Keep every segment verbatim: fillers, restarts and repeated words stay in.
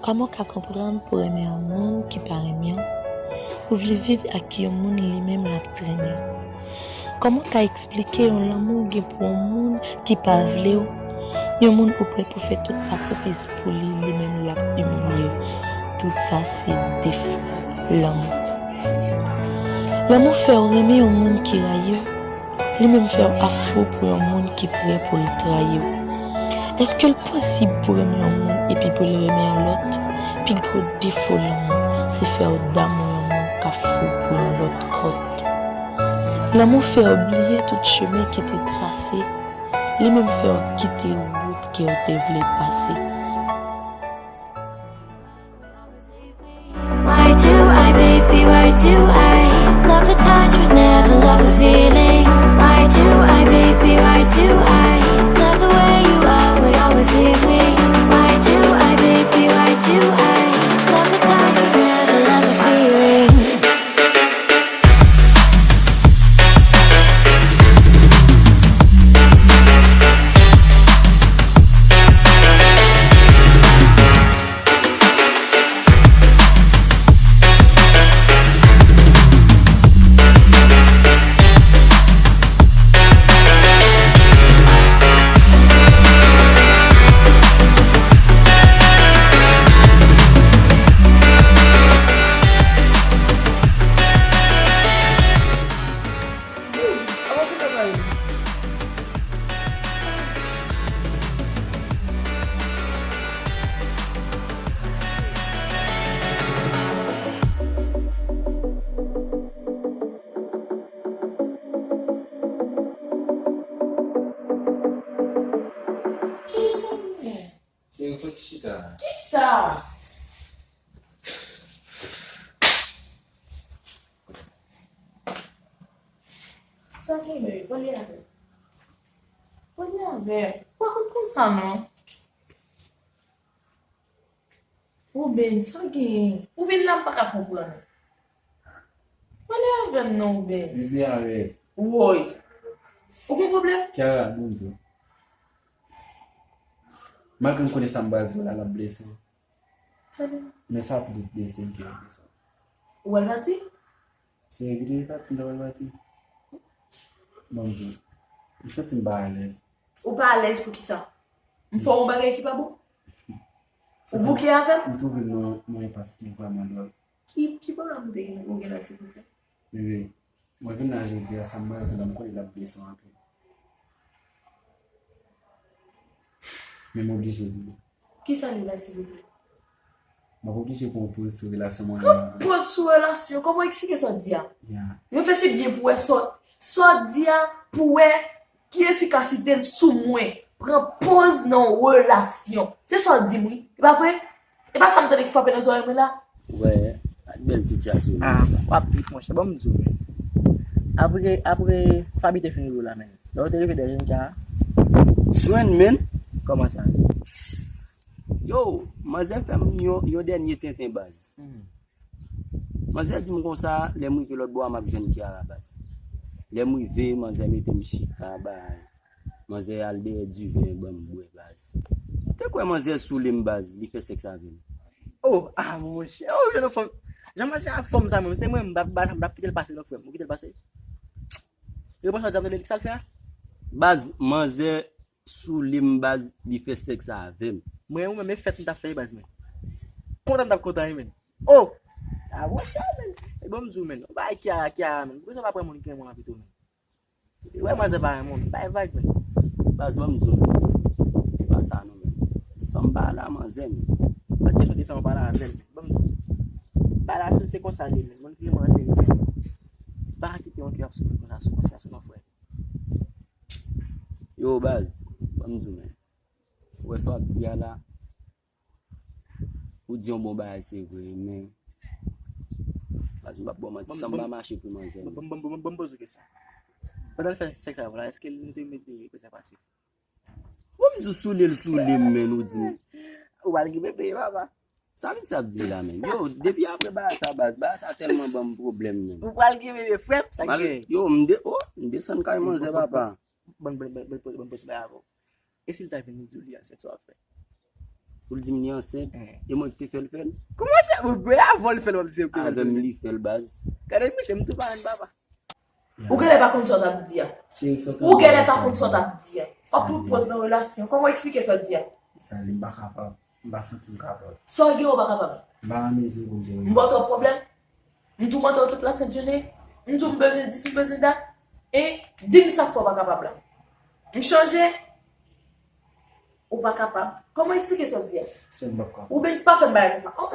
Kòman w ka konprann pou w renmen yon moun ki pa renmen w? Ou vle viv ak yon moun li menm l ap trennen w? Kòman w ka eksplike yon lanmou w gen pou yon moun ki pa vle w? Yon moun ou prè pou fè tout sakrifis pou li, li menm l ap imilye w. Tout sa se defo lanmou. Lanmou fè w renmen yon moun ki rayi w. Li menm fè w ap fou pou yon moun ki prè pou l trayi w. Èske l posib pou renmen yon moun epi pou l renmen yon lòt? Pi gwo defo lanmou, se fè w damou yon moun k ap fou pou yon lòt kòt. Lanmou fè w bliye tout chemen ki te trase. Li menm fè w kite wout ke w te vle pase. Why do I, baby, why do I love the touch but never love the feeling? Why do I, baby, why do I love the way you always, always leave me? Why do I, baby, why do I love the touch but never love the feeling? Cheri, fò ti chita. Kisa? Sa gen men, pale avè m. Pale avè m. Ou pa konn konsa non. Ruben, sa gen? Ou vin la m pa ka konprann. Pale avè m non, Ruben. Bibi arèt. Woy. Ou gen pwoblèm? Kiara, bon Dye. Malgre m konnen sa m pral di w la, l ap blese w. Tande. Men sa plis blese m ke blese w. Ou pral pati? Se evite pati, m ta pral pati. Bon Dye. M santi m pa alèz. Ou pa alèz poukisa? M fè w yon bagay ki pa bon? Ou bouke avè m? M twouve m nan yon enpas ki vrèman dwòl. Ki, ki pwoblèm ou te gen, ou gen la, silvouplè? Bebe, mwen vin la jodi a, sa m pral di w la, m konnen l ap blese w anpil. Men m oblije di w. Kisa li la, silvouplè? M ap oblije pran yon poz sou relasyon mwen menm avè w. Pran poz sou relasyon? Kòman w eksplike sa w di a? Reflechi byen pou w wè sa w, sa w di a, pou w wè ki efikasite l sou mwen. Pran poz nan yon relasyon. Se sa w di m wi. E pa vre? E pa sa m tande ki frape nan zòrèy mwen la? Wè, ak bèl ti djaz ou. Ah, w ap trip monchè, ban m di w men. Apre, apre Faby te fin rive w la men. Lè w te rive dèyè Jenka a. Jwenn men. Kòman sa? Yo, manzè fè m yon, yon dènye tenten baz. Hmm. Manzè di m konsa, lè m rive lòt bò a, m ap jwenn Kiara baz. Lè m rive, manzè mete m chita bay. Manzè al dèyè diven ban m bwè baz. Te kwè manzè soule m baz, li fè sèks avè m. Oh, ah, monchè, oh, jwenn yon fanm. Jan manzè ap fanm sa menm, se mwen, m p ap, m p ap kite l pase non, frè m. Ou kite l pase? Repons sa w di a, tande, sa l fè a? Baz, manzè soule m baz, li fè sèks avè m. Mwen, ou menm, e fèt m t ap fè, baz mwen. Kontan m t ap kontan, wi, men. Oh! Ah, monchè, men. E bon, m di w, men. Ou bay Kiara, Kiara, men. Poukisa w pa pran moun ki renmen w anpito, men? Ou wè manzè pa renmen w, bay vag, men. Baz, ban m di w, men. E pa sa, non, men. San m pale a manzè, men. Pa kesyon de san w pale avè l, men. Ban m di w. Bagay la, se, se konsa l ye, men. Moun ki renmen w, se li, men. Pa kite yon kè ap soufri konsa sou konsyans ou, non, frè. Yo, baz, ban m di w, men. Ou wè sa w ap di a la? Ou di yon bon bagay, se vre, men. Baz, m p ap ba w manti, san m pa mache pou manzè, men. Ban m, ban m, ban m, ban m poze w kesyon. Pandan l fè sèks avè w la, èske l te mete prezèvatif? Bon, m di w soule l soule m, men, ou di m. Ou pral gen bebe, papa. Sa misye ap di la, men? Yo, depi apre bagay sa, baz, bagay sa tèlman ban m pwoblèm, men. Ou pral gen bebe, frè m, sa k gen? Yo, m de, oh, m desann kay manzè, papa. Ban, ban, ban, ban, ban, ban, ban, ban, ban, ban, ban, ban, E si l ta vin di w li ansent, sa w ap fè? pou l di m li ansent, e mwen ki te fè l fè l. Kòman se? Avè w li fè l, w ap di se ou ki te fè l fè l. Avè m li fè l, baz. Gade misye, m tou pa renn papa. Ou genlè pa konn sa w t ap di a. Ou genlè pa konn sa w t ap di a. W ap pran poz nan relasyon. Kòman w eksplike sa w di a? Sa li m pa kapab. M pa santi m kapab. Sa w gen ou pa kapab. M pa an mezi pou m jere. M ba w twòp pwoblèm. M toumante w tout lasent jounen. M di w m bezwen dis, m bezwen dat. E di m sa k fè w pa kapab la. M chanje. Ou pa kapab. Kòman eksplike sa w di a? Sè m p ap kapab. Ou Benz, pa fè m bagay konsa. Oh, oh.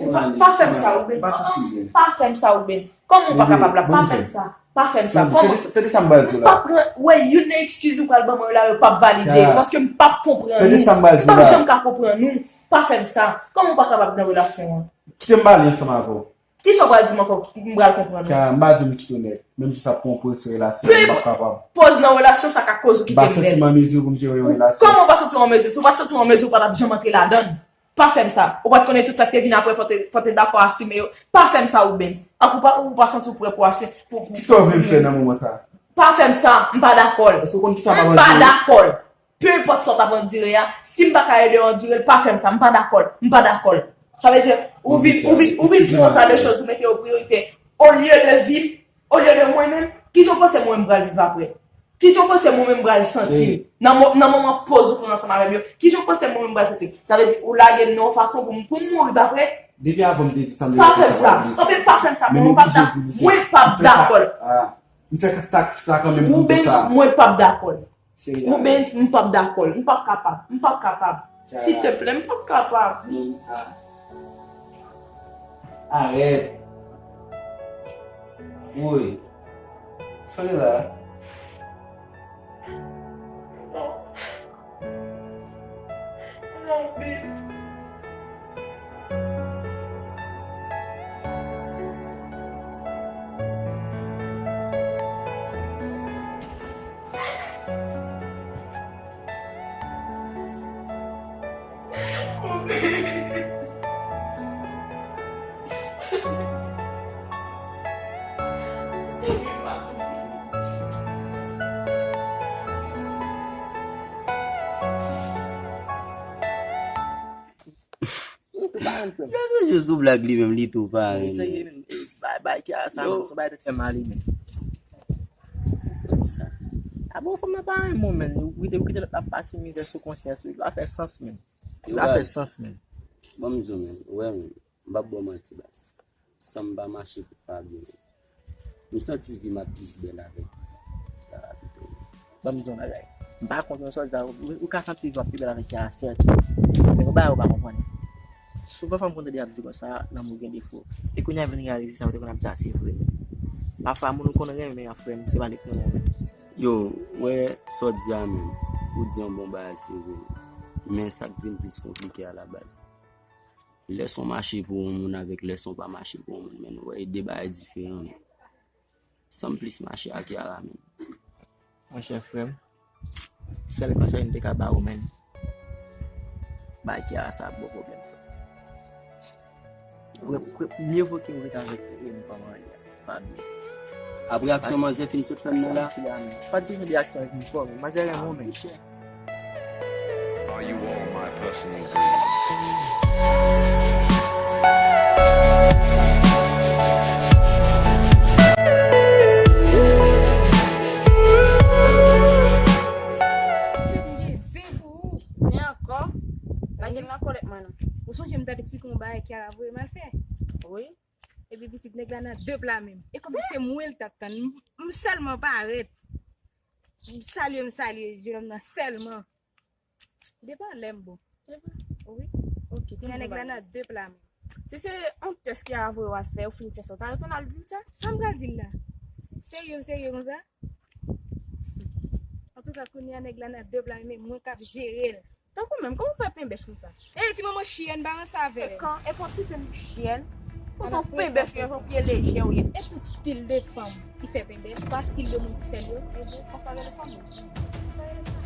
Ou pa, pa fè m sa, ou Benz. Oh, oh. Pa fè m sa, ou Benz. Kòman ou pa kapab la? Pa fè m sa. Pa fè m sa. Kòman? Tande sa m pral di w la. M p ap pran, wè, youn nan eskiz ou pral ban mwen yo la, yo p ap valide. Paske m p ap konprann ou. Tande sa m pral di w la. M p ap janm ka konprann ou. Pa fè m sa. Kòman ou pa kapab nan relasyon an? Kite m pale ansanm avè w. Kisa w pral di m ankò? M pral konprann ou. Ka, m pa di w m kite w nèt. Menm si sa pran w pran sou relasyon, m p ap kapab. Poz nan relasyon, sa ka koz ou kite m nèt. M pa santi m an mezi pou m jere yon relasyon. Kòman w pa santi w an mezi? Si w pa t santi w an mezi, ou pa t ap janm antre ladan l. Pa fè m sa. Ou pa t konnen tout sa k te vin apre, fò te, fò te dakò asime yo. Pa fè m sa, ou Benz. Ak ou pa, ou pa santi w prè pou asime, pou, pou. Kisa w vle m fè nan moman sa? Pa fè m sa, m pa dakò l. Èske w konn kisa m ap andire? M pa dakò l. Peu importe sa w t ap andire a, si m pa ka ede w andire l, pa fè m sa, m pa dakò l, m pa dakò l. Sa vle di, ou vin, ou vin, ou vin fè yon ta de choz, ou mete yo priyorite olye de vi m, olye de mwen menm. Kijan w panse mwen menm m pral viv apre? Kijan w panse mwen menm m pral santi m nan mo-, nan moman poz ou pran ansanm avè m yo? Kijan w panse mwen menm m pral santi m? Sa vle di, ou lage m nan yon fason pou m, pou m mouri, pa vre? Depi avan m te di sa, m te konn sa. Pa fè m sa. Anfen, pa fè m sa, mwen, mwen p ap da-, mwen p ap dakò l. M fè sakrifis la kanmenm pou m fè sa. Mwen p ap dakò l. Ou Benz, m p ap dakò l. M p ap kapab. M p ap kapab. Silteplè, m p ap kapab. Arèt. Woy. Sa gen la? Yo toujou sou blag li menm, li tou pa renmen. Bay, bay Kiara sa menm, se yon bagay tèt fè mal li menm. Sa. A bon, fanm nan pa renmen w menm. Ou kite, ou kite lòt la pase mizè sou konsyans ou. Li pa fè sans menm. Li pa fè sans menm. Ban m di w menm, ou wè menm, m p ap ba w manti baz. San m pa mache pou Fabie menm. M santi vi m ap plis bèl avèk Kiara pito. Ban m di w yon bagay. M pa kont yon sòlda, ou, ou ka santi vi w ap pi bèl avèk Kiara, sèt. Men yon bagay ou pa konprann. Souvan fanm konn tande y ap di konsa, lanmou gen defo. E kounye a vin reyalize sa yo te konn ap di a se vre. Pafwa moun ou konn renmen an frè m, se pa li k renmen w menm. Yo, wè sa w di a menm. Ou di yon bon bagay se vre. Men sa k vin plis konplike a la baz. Lè s on mache pou yon moun avèk lè s on pa mache pou yon moun, men nou wè e de bagay diferan, men. San m plis mache ak Kiara, men. Monchè frè m, sèl konsèy m te ka ba ou, men. Bay Kiara sa gwo pwoblèm, frè. Mye vo ke w ret avèk li e m pa marye. Fabie. Ap reyaksyon manzè fin sot fè m nan la. Pa t bezwen reyaksyon ak m fò, manzè renmen w, men. Are you all my personal dreams? Zen pou ou. Zen ankò? Lage l nan kòlèt mwen non. Ou sonje m t ap eksplike w yon bagay Kiara voye m al fè? Wi. Epi pitit nèg la nan de pla menm. E kòmsi se mwen l t ap tann. M, m sèlman parèt. M salye, m salye jenòm nan sèlman. Depann lè m bon. Wi. Ok, te m nèg la nan de pla menm. Si se yon tès Kiara voye w al fè, ou fin fè sa, ou ta retounen al di l sa? Sa m pral di l la? Serye, w serye konsa? Antouka, kounye a nèg la nan de pla menm, e mwen k ap jere l. Tankou menm, kòman w fè penbèch konsa? E ti manman chyèn, pa ranse avè l. E kan, e pou ti penbèch chyèn. Konsa w penbèch, yon jan pye lejè w ye. E tout stil de fanm ki fè penbèch, pa stil de moun ki fè l yo. Konsa rele fanm.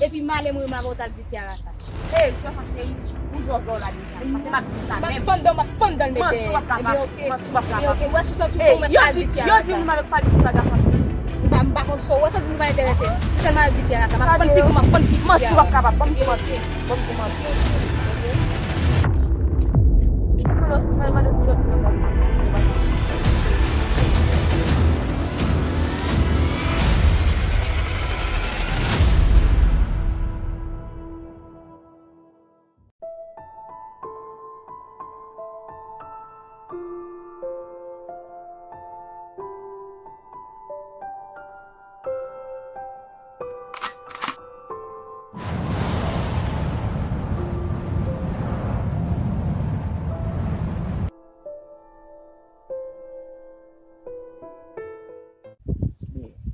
Epi malè mwen, m avè w t al di Kiara sa. E, sè sa cheri, ou zòzò la deja. Pase m ap di sa menm. M ap fann dan, m ap fann dan l mete. Manti w ap kapab. Ebyen, oke. Manti w ap kapab. Ebyen, oke. Wè, si w santi w fò, mwen t al di Kiara sa. Yo di moun avèk Fabie konsa gason ap vini. M pa, m pa konn sa w wè, sa di m pa enterese m. Si sèlman al di Kiara sa, m ap fann figi w, m ap fann figi Kiara. Manti w ap kapab, ban m di manti. Ban m di manti. Mwen mande si yo vin nan pòt la.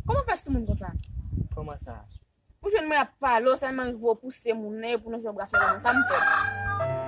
Kòman fè sou moun konsa? Kòman sa? Ou jwenn mwen ap pale w, sèlman rive w pouse moun nan, epi w nan jwe bras mwen konsa, m fè.